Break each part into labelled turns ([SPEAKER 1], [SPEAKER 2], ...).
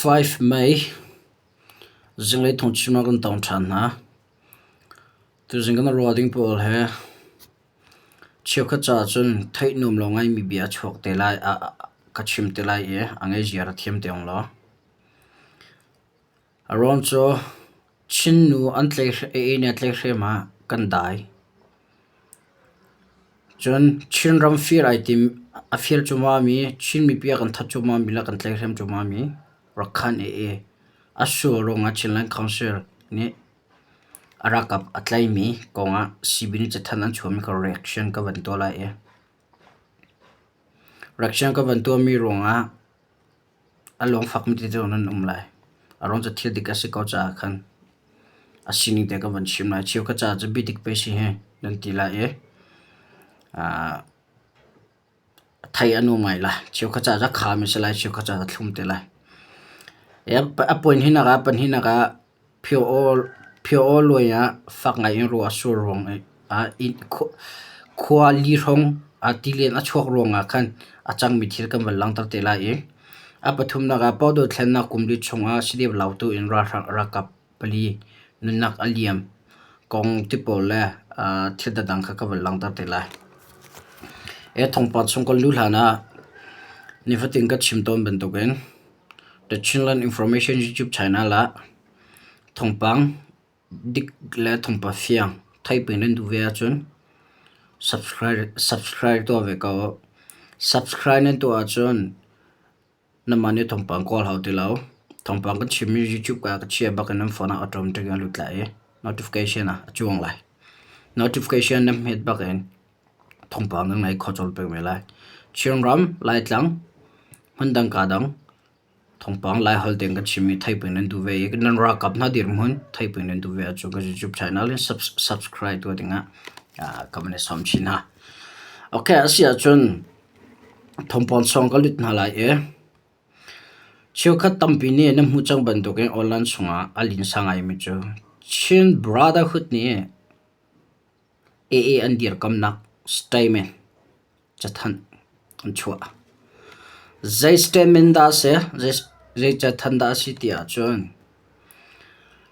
[SPEAKER 1] 5 May zinglei thawngchim ah kan tong ṭhan hna. Tuzing kan ruah ding pawl he cheukhat caah cun theih nuam lo ngaimi bia a chuak te lai ka chim te lai i a ngeiziar a thiam te ung law. A ruang cu Chin nu an tlaih nih a tlaihhrem ah kan dai. Cun Chinram fir ai tim a fir cuahmahmi Chin mipi a kan that cuahmahmi le kan tlaihhrem cuahmahmi Rakhan AA a sual ruangah Chinland Council nih a ralkap a tlaihmi kongah CB nih cathanh an chuahmi kha reaction ka van tuah lai i reaction ka van tuahmi ruangah A lungfakmi tete zong nan um lai. A ruang cu thil dik a si ko caah khan a sining te ka van chim lai. Cheukhat caah cu biadik pei si hi nan ti lai i thei a nuam ngai lai. Cheukhat caah cu a khami si lai, cheukhat caah cu a thlum te lai. A puanhinak ah pahnihnak ah Phyo luai ah fak ngai in ruah a sur ruang ah khua li hrawng tilian a chuak ruangah khan a cangmi thil kan van langhter te lai i a pathumnak ah Paudaw thlennak kum li chungah Sidep Lautu in ralkap pali nunnak a liam kong ti pawl le thil dangdang kha ka van langhter te lai. Thawngpang chung kan luh hlan ah nifatin ka chim tawn bantukin The Chinland Information YouTube channel ah thawngpang dik le thawngpang fiang theih peng nan duh ve ahcun subscribe tuah ve ko u. Subscribe nan tuah ahcun nanmah nih thawngpang kawl hau ti lo. Thawngpang kan chimmi YouTube ah ka chia bak in nan phone ah automatic in a lut lai i notification ah a cuang lai. Notification nan hmet bak in thawngpang nan ngei kho colh peng ve lai. Chinram, Laitlang, hmundang kadang thawngpang Laiholh tein kan chimmi theiping nan duh ve i nan ralkap hna dirhmun theiping nan duh ve ahcun kan YouTube channel in subscribe tuah dingah ka van i sawm chin hna. Okay, a si ahcun thawngpang chung ka lut hna lai i cheukhat tampi nih nan hmuh cang bantukin online chungah a linsa ngaimi cu Chin Brotherhood nih AA an dirkamnak statement cathanh an chuah. Zei statement dah a si? Zei cathanh dah a si ti ahcun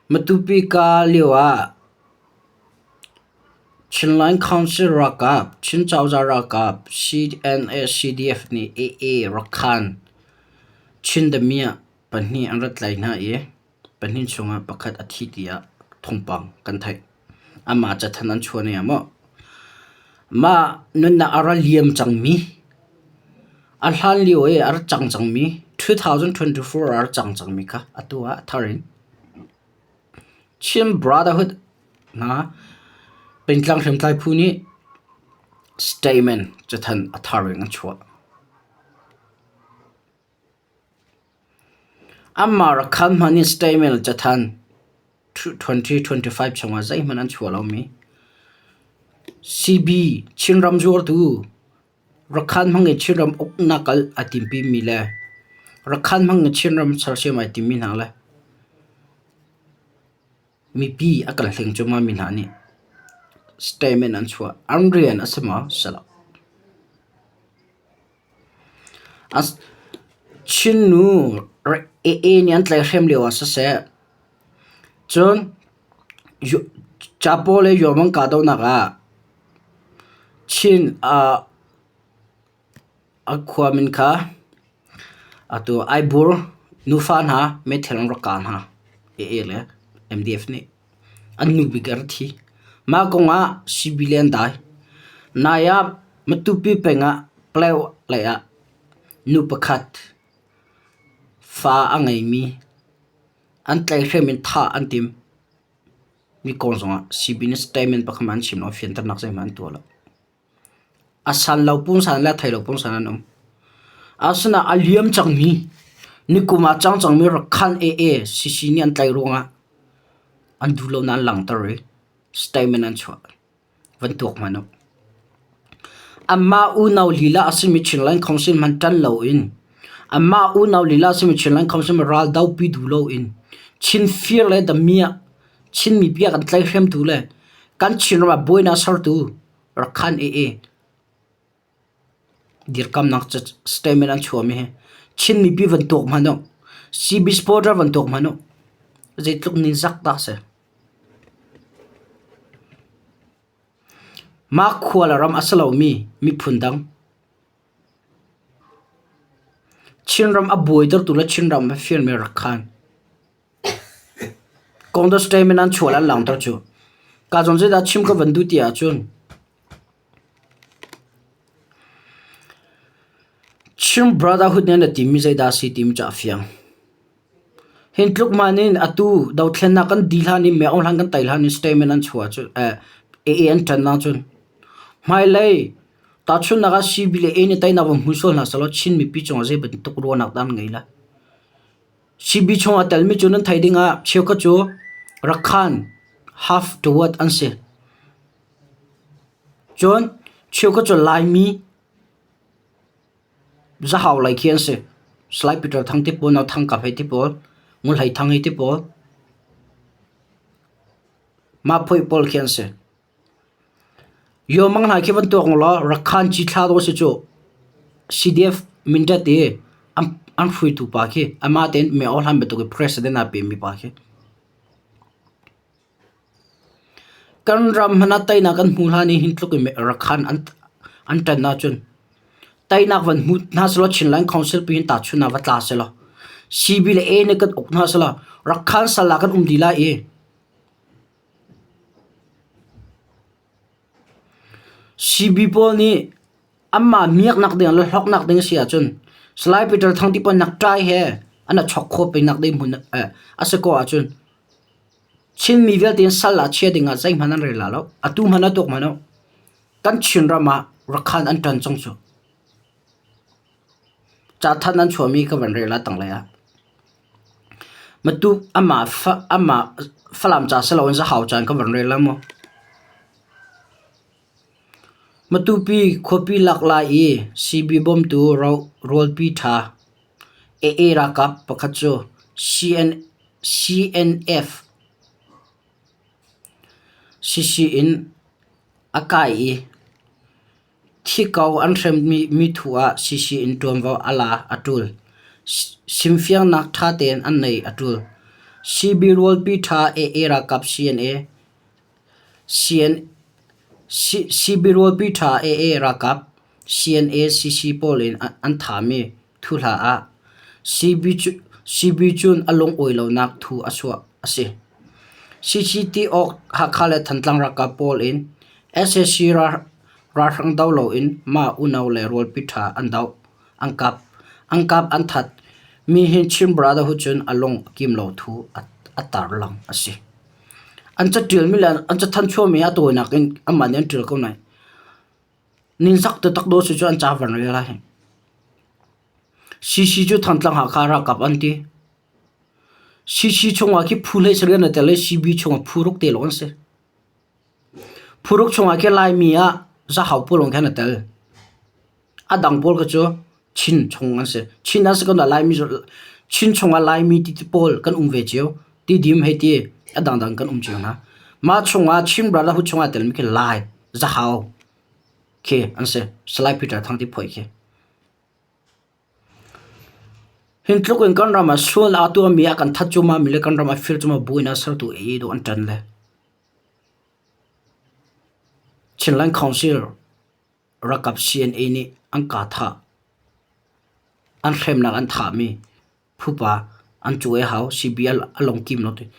[SPEAKER 1] Matupi ka lio ah Chinland Council ralkap, Chin cozah ralkap, CNA CDF nih AA Rakhan Chin damiah pahnih an rat tlaih hna i pahnih chungah pakhat a thi tiah thawngpang kan theih. Amah cathanh an chuah ne ah maw? Mah nunnak a ra liam cangmi, a hlan lio i a ra cang cangmi, 2024 ah a ra cang cangmi kha atu ah a thar in Chin Brotherhood hna pengtlang hriamtlai phu nih statement cathanh a thar in an chuah. Anmah rakhan hmanh in statement cathanh 2025 chungah zeihmanh an chuah lomi CB Chinram zuartu Rakhan hmang in Chinram uknak kal ai timpimi le Rakhan hmang in Chinram sersiam ai timmi hna le mipi a kan hleng cuahmahmi hna nih statement an chuah. An rian a si maw? Si lo. Chin nu AA nih an tlaihhrem lio ah siseh, cun capo le yuam an kahdohnak ah Chin a khua min kha atu Aibur nufa hna meithal an rak kah hna AA le MDF nih. An nu bik a ra thi. Mah kong ah CB le an dai. Nai ah Matupi peng ah Palaw lei ah nu pakhat fa a ngeimi an tlaihhrem in thah an tim. Mi kong zongah CB nih statement pakhat hmanh an chim lo, fianternak zeihmanh an tuah lo. A san lo pungsan le a thei lo pungsan an um. Asinain a liam cangmi, nikum ah cang cangmi Rakhan AA CC nih an tlaih ruangah an duh lonak an langhter i statement an chuah. Van tuak hmanh u. Anmah unau lila a simi Chinland Council hmanh ṭan loin anmah unau lila a simi Chinland Council hmanh ral dopi duh loin Chin fir le damiah Chin mipi a kan tlaihhremtu le kan Chinram ah buainak sertu Rakhan AA dirkamnak statement an chuahmi hi Chin mipi van tuak hmanh u. CB supporter bantuk hmanh u. Zeitluk ningzak dah a si. Mah khua le ram a si lomi miphun dang Chinram a buaitertu le Chinram a firmi rak khan. Congress statement an chuah le an langhter cu. Ka zawn zeidah chim ka van duh ti ahcun Chin Brotherhood nih an timi zeidah a si timi cu a fiang. Hin tluk man in atu dothlennak kan dih hlan in Myo hlan kan tai hlan in statement an chuah cu eh, AA an ṭan ahcun hmailei tahchunhnak ah CB le A nih teinak van hmu sual hna sehlaw Chin mipi cungah zei bantuk ruahnak dah an ngei lai? CB chung aa telmi cu nan theih ding ah cheukhat cu Rakhan half the word an si. Cun cheukhat cu Laimi Zahau lei khi an si. Salai Peter Thang ti pawl, Nau Thang Kap hei ti pawl, Ngun Hlei Thang hei ti pawl, mah phoih pawl khi an si. Yawmang hna khi van tuak law Rakhan cithla dawh si cu CDF Mindat i an hruaitu pa khi amah tein Mayor hlan bantuk i president aa pemi pa khi. Kan ram hmanh ah teinak kan hmu hlan i hin tluk in Rakhan an ṭan ahcun teinak van hmu hna sehlaw Chinland Council pi hin tahchun ah va tla sehlaw CB le A nih kan uk hna sehlaw Rakhan sal ah kan um dih lai i CB pawl nih anmah miaknak ding le hlawknak ding a si ahcun Salai Peter Thang ti pawl nakṭai he an i chawk khawh pengnak ding hmun a si ko ahcun Chinmi vialte in sal ah chia ding ah zeihmanh an rel la lo. Atu hmanh a tuk hmanh u. Kan Chinram ah Rakhan an ṭan cang cu. Cathanh an chuahmi ka van rel ah tanglei ah. Matu amah amah Falam ca si loin Zahau ca in ka van rel la mu. Matupi khuapi lak lai i CB bawmtu rawlpi ṭha AA ralkap pakhat cu CN, CNF CC in a kai i Thi ko an hremmi mithu ah CC in ṭuanvo a la a ṭul. Simfiangnak ṭha tein an nei a ṭul. CB rualpi ṭha AA ralkap CNA CN, CB rualpi ṭha AA ralkap CNA CC pawl in an thami thuhla ah CB, CB cun a lungawi lonak thu a chuah a si. CCT awk Hakha le Thantlang ralkap pawl in sac ralhrang do loin mah unau le rualpi ṭha an doh, an kap, an kap an that mi hi Chin Brotherhood cun a lung a kim lo thu a tarlang a si. An caṭialmi le an cathanh chuahmi a tawinak in anmah nih an ṭial ko nain ningzak taktak dawh si cu an ca van rel lai. CC cu Thantlang Hakha ralkap an ti. CC chungah khi phu hlei sarih an i tel i CB chungah phu ruk te lawng an si. Phuruk chungah khi Laimi ah Zahau pawl lawng khi an i tel. A dang pawl kha cu Chin chung an si. Chin an si ko nain Laimi cu Chin chungah Laimi ti pawl kan um ve cio. Tidim hei ti a dangdang kan um cio hna. Mah chungah Chin Brotherhood chungah aa telmi khi Lai, Zahau khi an si. Salai Peter Thang ti phuai khi. Hin tluk in kan ram ah sual aa tuahmi a kan that cuahmahmi le kan ram a fir cuahmah buin a sertu ei dawh an ṭan le. Chinland Council ralkap CNA nih an ka thah. An hremnak an thahmi phupa an cuai a hau. CB a lungkim lo ti.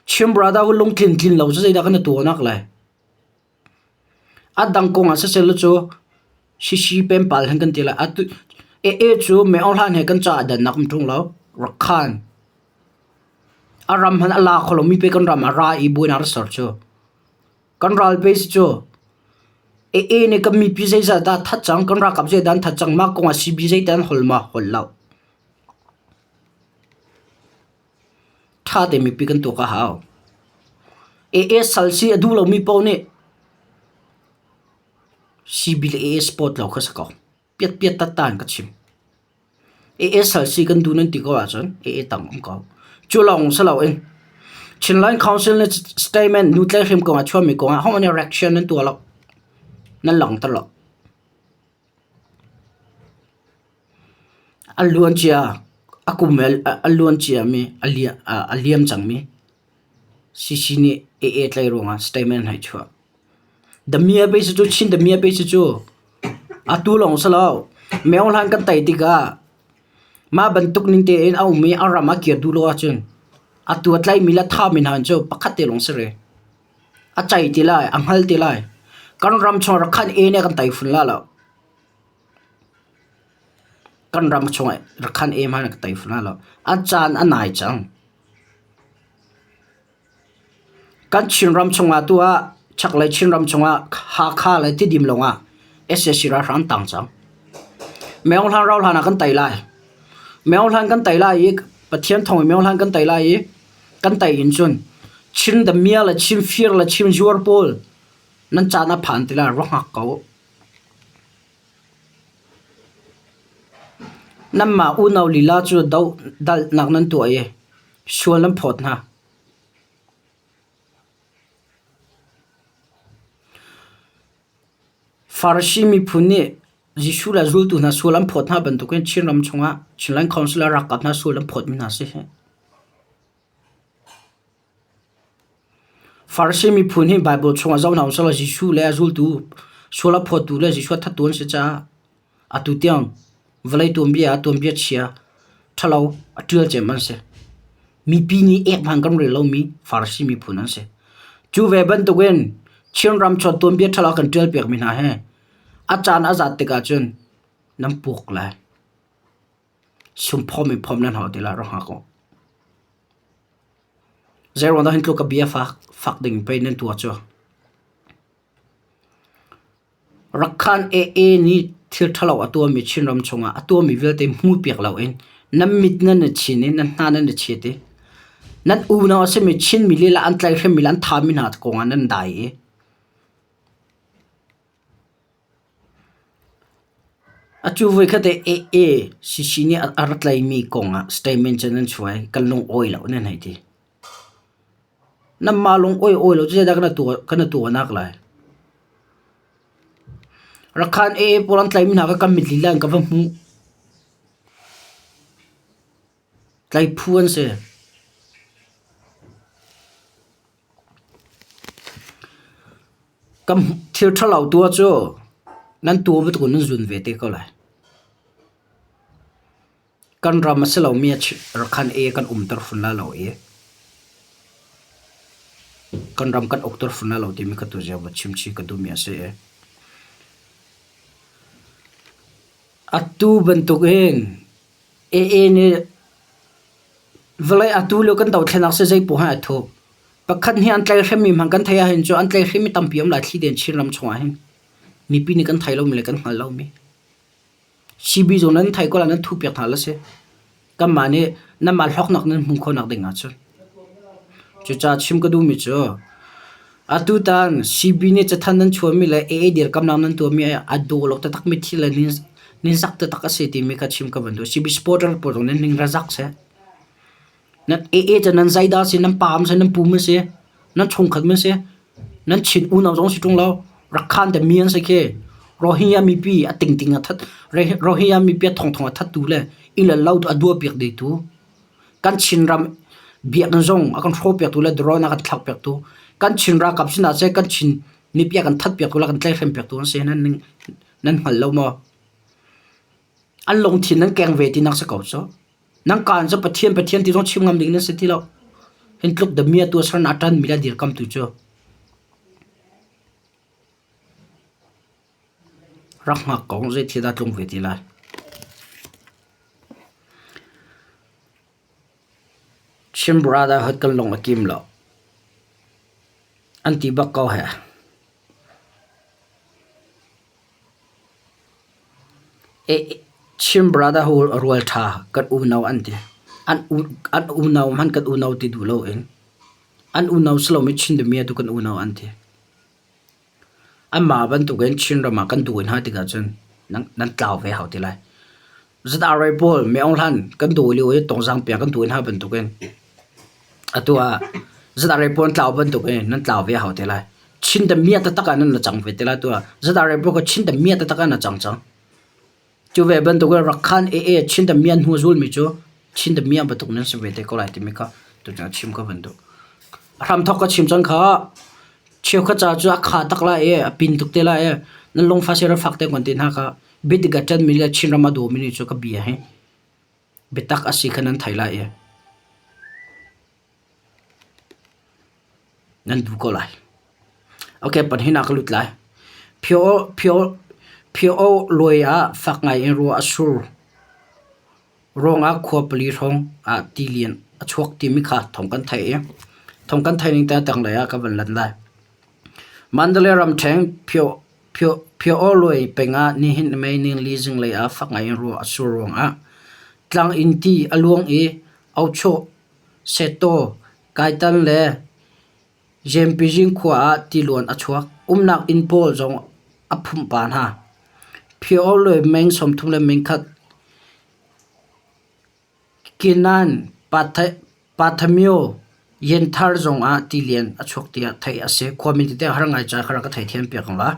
[SPEAKER 1] Chin Brotherhood lungtlin tlin lo cu zeidah kan i tuahnak lai? A dang kong ah siseh law cu Sisi pempal hen kan ti lai. Atu AA cu Mei Aung Hlaing he kan caah dannak um ṭung lo. Rakhan. A ram hmanh a la kho lomi pe kan ram ah ra i buainak rak ser cu. Kan ral pe si cu. AA nih kan mipi zeizat dah that cang, kan ralkap zeidah an that cang, mah kong ah CB zeidah an hol ma? Hol lo. Ṭha tein mipi kan tuak a hau. AA sal si a duh lomi paoh nih CB le AA sport lo kha si ko. Piatpiat tatta in ka chim. AA sal si kan duh nan ti ko ahcun AA tang um ko. Cu lawng si loin Chinland Council nih statement nu tlaihhrem kong ah chuahmi kong ah ho nih reaction nan tuah lo. Nan langhter lo. A luancia. A kum a luan ciami a liam cangmi CC nih AA tlaih ruangah statement an hei chuah. Damia pei si cu Chin Damia pei si cu atu lawng si lo. Meo hlan kan tei tikah mah bantuk ning tein a um i a ram ah kir duh lo ahcun atu a tlaihmi le a thami hna cu pakhat te lawng si rih. A cei ti lai, a hngal ti lai. Kan ram chung Rakhan A nih a kan tei fun la lo. Kan ram chung Rakhan A hmanh a kan tei fun la lo. A caan a nai cang. Kan Chinram chungah tu ah chaklei Chinram chungah Hakha le Tidim lawngah sac ralhrang an tang cang. Myohlan rauhhlan ah kan tei lai. Myohlan kan tei lai i Pathian thawng in Myohlan kan tei lai i kan tei in cun Chin damiah le Chin fir le Chin zuar pawl nan caan a phan ti lai rak hngak ko. Nanmah unau lila cu dohdalhnak nan tuah i sual nan phawt hna. Farasi miphun nih Jesuh le zultu hna sual an phawt hna bantukin Chinram chungah Chinland Council le ralkap hna sual an phawtmi hna a si. Farasi miphun hi Baibal chungah zoh hna usih law Jesuh le a zultu sual a phawttu le Jesuh a thattu an si caah atu tiang vawlei tuanbia ah tuanbia chia ṭhalo a ṭial cem an si. Mipi nih ek hmanh kan rel lomi Farasi miphun an si. Cu ve bantukin Chinram chuan tuanbia ṭhalo a kan ṭial piakmi hna hi a caan a zat tikah cun nan puk lai. Sumphawm in phawm nan hau ti lai rak hngak u. Zeiruang dah hin tluk ka bia fak fak ding pei nan tuah cu. Rakhan AA nih thil ṭhalo a tuahmi Chinram chungah a tuahmi vialte hmuhpiak loin nan mit nan i chin i nan hna nan i chet i nan unau a simi Chinmi lila an tlaihhremmi le an thami hna kongah nan dai i Atu voikhat ah AA CC nih a ra tlaimi kongah statement cu nan chuah i kan lungawi lo nan hei ti. Nanmah lungawi awi lo cu zeidah kan i tuahnak lai? Rakhan AA pawl an tlaimi hna kha kan mit lila in ka va hmuh. Tlai phu an si. Kan thil ṭhalo tuah cu nan tuah bantuk in nan zun ve te ko lai. Kan ram a si lomi rakhan e kan umter fun lai lo i kan ram kan ukter fun lai lo timi kha tuzia va chimchih ka duhmi a si i atu bantukin AA nih vawlei atu lio kan dothlennak si zei poah hi a thup. Pakhat hnih an tlaihhremmi hmanh kan theih ahhin cu an tlaihhremmi tampi um lai thli tein Chinram chungah hin mipi nih kan thei lomi le kan hngal lomi. CB zong nan thei ko lai nan thuh piak hna la si. Kanmah nih nanmah hlawknak nan hmuh khawhnak ding ahcun. Cucaah chim ka duhmi cu atutan CB nih cathanh nan chuahmi le AA dirkamnak nan tuahmi a dawh lo taktakmi thil le ninzak taktak a si timi kha chim ka van duh. CB supporter pawl zong nan ning ra zak seh. Nan AA cu nan zeidah a si, nan pa maw si, nan pu maw si, nan chungkhat maw si, nan chin unau zong si ṭung lo. Rakhan te mi an si khi. Rohingya mipi a tingting a that, Rohingya mipi a thongthong a thattu le inn le lo a duahpiak dihtu. Kan Chinram biakinn zong a kan hrawhpiaktu le drone a kan thlakpiaktu. Kan Chin ralkap sinah seh kan Chin mipi a kan thatpiaktu le a kan tlaihhrempiaktu an si. Nan nan hngal lo maw? An lungthin nan keng ve tinak si ko cu. Nan kaan cu Pathian Pathian ti zong chim ngam ding nan si ti lo. Hin tluk damia tuahser na ṭan mi le dirkamtu cu. Rak hngak ko zei thil dah tlung ve ti lai. Chin Brotherhood kan lung a kim lo. An ti bak ko he. Chin Brotherhood rual ṭha kan unau an ti. An unau hmanh kan unau ti duh loin an unau si lomi Chin damiah tu kan unau an ti. Anmah bantukin Chinram ah kan dawi hna tikah cun nan tlau ve hau ti lai. ZRA pawl Myaung Hlan kan dawi lio i Tongzang peng kan dawi hna bantukin atu ah ZRA pawl an tlau bantukin nan tlau ve hau te lai. Chin damiah taktak ah nan la cang ve te lai. Atu ah ZRA pawl kha Chin damiah taktak ah na cang cang. Cu ve bantukin Rakhan AA Chin damiah hnu a zulmi cu. Chin damiah bantuk nan si ve te ko lai timi kha tutan chim ka van duh. A hramthawk ka chim cang kha cheukhat ca cu a kha tak lai i a pin tuk te lai i nan lungfa sir a fak te kon te hna kha biatik a ṭanmi le Chinram a dawmi nih cu ka bia hi biatak a si kha nan thei lai i Nan duh ko lai. Okay, pahnihnak ka lut lai. Phio phio phio luai ah fak ngai in ruah a sur. Ruangah khua pali hrawng ah tilian a chuak timi kha thawng kan theih i thawng kan theih ning te tanglei ah ka van lan lai. Mandalay ramṭheng phio phio phio luai peng ah nihin May ningli zinglei ah fak ngai in ruah a sur ruangah tlang in ti a luang i Ochoh Settaw, Kaitan le Zempizing khua ah tiluan a chuak. Umnak inn pawl zong a phumh pah hna. Phio le meng 31 Kinan, Pathamyo, Yenthar zong ah tilian a chuak tiah theih a si. Khuami tete har ngai ca kha rak ka theithiam piak la.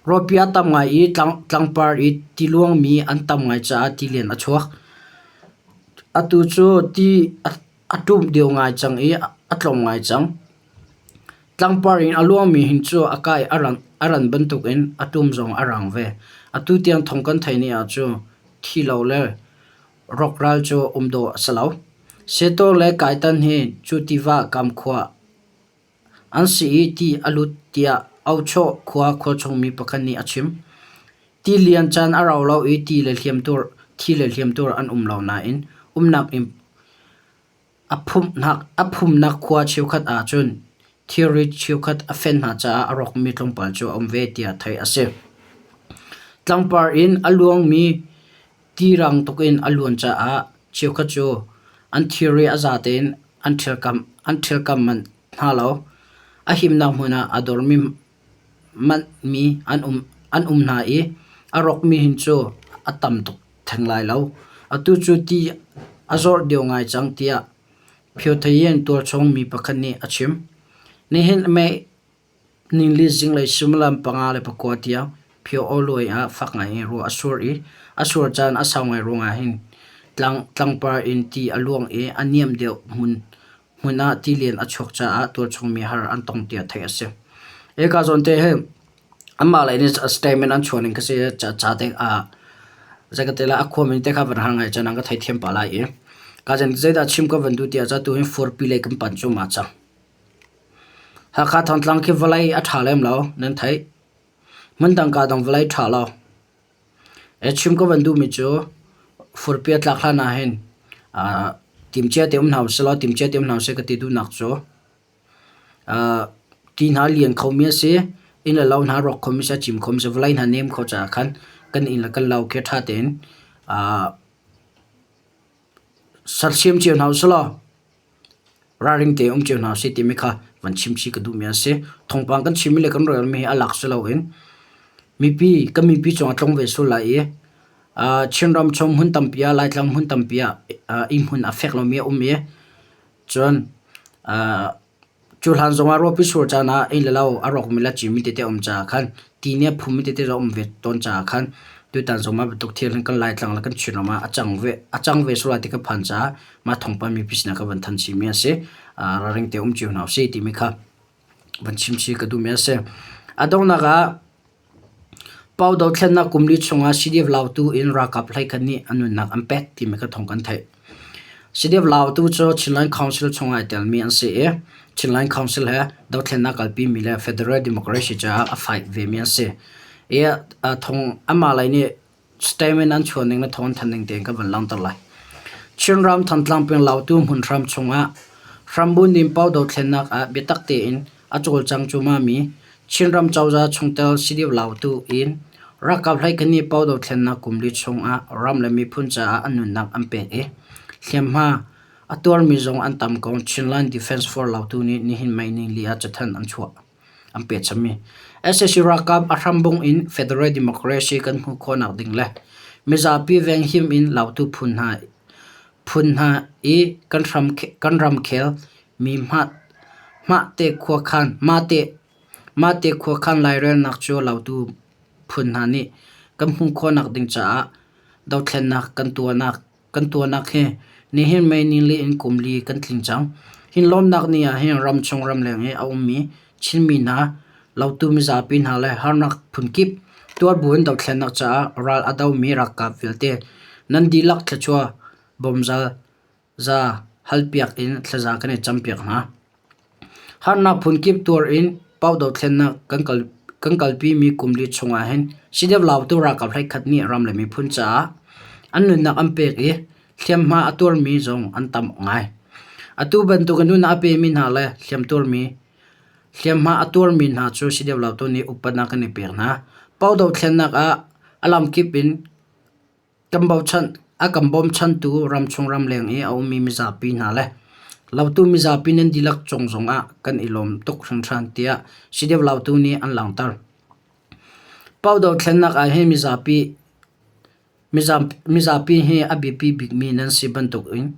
[SPEAKER 1] Rawpi a tam ngai i tlangpar i tiluangmi an tam ngai caah tilian a chuak. Atu cu ti a ṭum deuh ngai cang i a tlawm ngai cang. Tlangpar in a luangmi hin cu a kai a ran bantukin a ṭum zong a rang ve. Atu tiang thawng kan theih ni ah cu thi lo le rawkral cu um dawh a si lo. Setaw le Kaitan hi cu tiva kam khua An si i ti a lut tiah Ochoh khua khuachungmi pakhat nih a chim. Tilian caan a rau lo i ti le hliamtuar an um lo nain umnak inn a phumnak khua cheukhat ahcun thilri cheukhat a fenh hna caah a rawkmi tlawmpal cu a um ve tiah theih a si. Tlangpar in a luangmi ti rang tuk in a luan caah cheukhat cu an thilri a za tein an ṭhialkam manh hna lo. A himnak hmun ah a dormi manhmi an um hna i a rawkmi hin cu a tam tuk theng lai lo. Atu cu ti a zawr deuh ngai cang tiah Phyothayien tualchung mi pakhat nih a chim. Nihin May Nili zinglei suimilam 5:09 tiang Phyo Aw ah fak ngai in ruah a sur i a sur caan a sau ngai ruangah hin tlangpar in ti a luang i a niam deuh hmun ah tilian a chuak caah tualchung mi har an tong tiah theih a si. Hika zawn te hi anmah lei nih statement an chuah ning khi si ca te ah zei ka ti lai a khuami te kha van har ngai cun an ka theithiam pah lai i ka zeidah chim ka van duh ti ah cun tuhi furpi lei kan panh cuahmah cang. Hakha Thantlang khi vawlei a ṭha lem lo, nan theih. Hmundang kaa dang vawlei ṭha lo. Chim ka van duhmi cu furpi a tlak hlan ahhin timcia te um hna usih law timcia te um hna usih ka ti duhnak cu ti hna lian khomi a si, inn le lo hna rawk khomi a si, a cim khomi a si, vawlei hna nem kho caah khan kan inn le kan lo khi ṭha tein sersiam cio hna usih law Ralring tein um cio hna usih timi kha van chim chih ka duhmi a si. Thawngpang kan chimmi le kan relmi hi a lak si loin mipi kan mipi cungah tlung ve sual lai i Chinram chung hmun tampi ah Laitlang hmun tampi ah inn hmun a fek lomi a um i cun Cu hlan zongah ruahpi sur caan ah ei le lo a rawkmi le a cimmi tete a um caah khan ti nih a phummi tete zong a um ve tawn caah khan tutan zong mah bantuk thil hin kan Laitlang le kan Chinram ah a cang ve a cang ve sual lai ti ka phan caah mah thawngpang mipi sinah ka van thanh chihmi a si. Ralring te um cio hna usih timi kha van chim chih ka duhmi a si. A donghnak ah Pau dothlennak kum li chungah CDF Lautu in ralkap hleikhat nih a nunnak an pek timi kha thawng kan theih. CDF Lautu cu Chinland Council chungah ai telmi an si i Chinland Council he dothlennak kalpimi le Federal Democracy caah a fight vemi an si. I thong anmah lei nih Statement an chuah ning le thawng an thanh ning tein kan van langhter lai. Chinram Thantlang peng Lautu hmunhram chungah hrambunh in pau dothlennak ah biatak tein a cawlcang cuahmahmi Chinram cozah chungtel CDF Lautu in ralkap hleikhat nih pau dothlennak kum li chungah ram le miphun caah an nunnak an pek i hliamhma a tuarmi zong an tam ko. Chinland Defense Force Lautu nih nihin May nili ah cathanh an chuah. an pechanmi sac ralkap a hrambung in Federal Democracy kan hmuh khawhnak ding le mizapi venghim in lautu phun hna phun hna i kan hram kan ramkhel mi mahte khuakhan mahte mahte khuakhan lairelnak cu lautu phun hna nih kan hmuh khawhnak ding caah dothlennak kan tuahnak kan tuahnak hi. Nihin May nili in kum li kan tling cang. Hi lawmnak ni ah hin ramchung ramleng i a ummi Chinmi hna, Lautu mizapi hna le harnak phunkip tuar buin dothlennak caah ral a domi ralkap vialte nan dihlak thluachuah bawmzal za halpiak in thlaza kan i campiak hna. Harnak phunkip tuar in Pau dothlennak kan kalpimi kum li chung ahhin CDF Lautu ralkap hleikhat nih ram le miphun caah an nunnak an pek i hliamhma a tuarmi zong an tam ngai. Atu bantuk in nunnak a pemi hna le hliamtuarmi hliamhma a tuarmi hna cu CDF Lautu nih upatnak kan i pek hna. Pau dothlennak ah a lamkip in A kan bawmchantu ramchung ramleng i a ummi mizapi hna le Lautu mizapi nan dihlak cung zongah kan i lawm tuk hringhran tiah CDF Lautu nih an langhter. Pau dothlennak ah hin mizapi hi a biapi bikmi nan si bantukin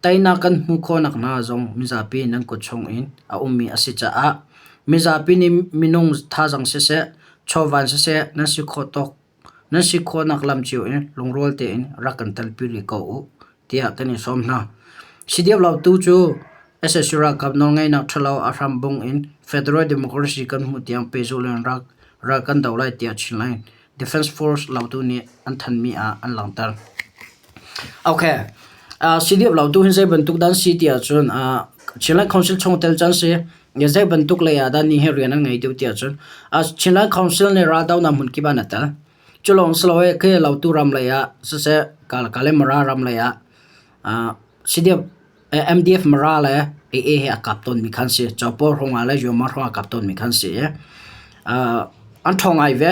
[SPEAKER 1] teinak kan hmuh khawhnak hna zong mizapi nan kut chungin a ummi a si caah mizapi nih minung thazaang siseh, chawva siseh nan si khawh tawk Nan si khawhnak lam cio in lungrual tein rak kan telpi rih ko u tiah kan in sawm hna. CDF Lautu cu sac ralkap nawlngeihnak ṭhalo a hram bung in Federal Democracy kan hmuh tiang pehzulh in ral kan do lai tiah Chinland Defense Force Lautu nih an thanhmi ah an langhter. Okay. CDF Lautu hi zei bantuk dah an si ti ahcun Chinland Council chungtel cu an si. Zei bantuk lei ah dah nihin rian an ngei deuh ti ahcun Chinland Council nih raldohnak hmun kip ah an i tel. Cu lawng si lo i khi Lautu ram lei ah siseh Kale Mara ram lei ah CDF MDF Mara le AA he a kap tawnmi kha an si. Cawpaw hrawng ah le Yoma hrawng ah a kap tawnmi kha an si i an ṭhawng ngai ve.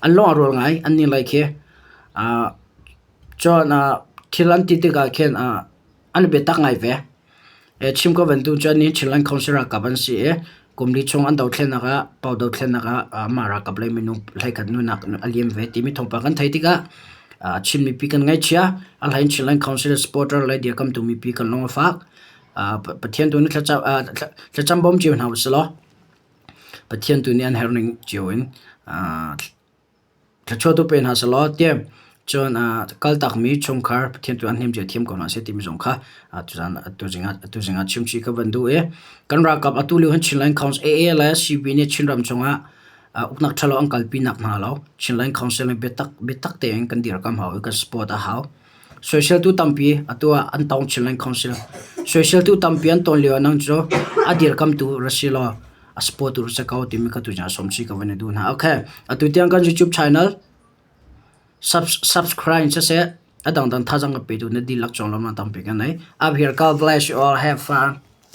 [SPEAKER 1] An lung a rual ngai an nih lei khi. Cun thil an ti tikah khin an i biatak ngai ve. Chim ko bantuk cun nihin Chinland Council ralkap an si i kum li chung an dothlennak ah Pau dothlennak ah mah ralkap lei minung hleikhat nunak a liam ve timi thawngpang kan theih tikah Chin mipi kan ngaihchia. A hlei in Chinland Council supporter le dirkamtu mipi kan lung a fak. Pathian tu nih thlacam bawm cio hna usih law Pathian tu nih an herh ning cio in Thluachuah tu pe hna sehlaw tiah cun kaltakmi chungkhar Pathian tu an hnim cia thiam ko hna seh timi zong kha tuzing ah chimchih ka van duh i kan ralkap atu lio hin Chinland Council AA le CB nih Chinram chungah uknak ṭhalo an kalpi nak hna lo Chinland Council nih biatak biatak tein kan dirkam hau i kan support a hau. Soiseltu tampi atu ah an tong Chinland Council. Soiseltu tampi an ton lio ah nang cu a dirkamtu ra si law a support tu si ko timi ka tuzing ah sawm chih ka van i duh hna. Okay, atu tiang kan YouTube channel subscribe siseh a dangdang thazaang ka petu na dihlak cung lawmhnak tampi kan nei. Up here, God bless you all. Have fun.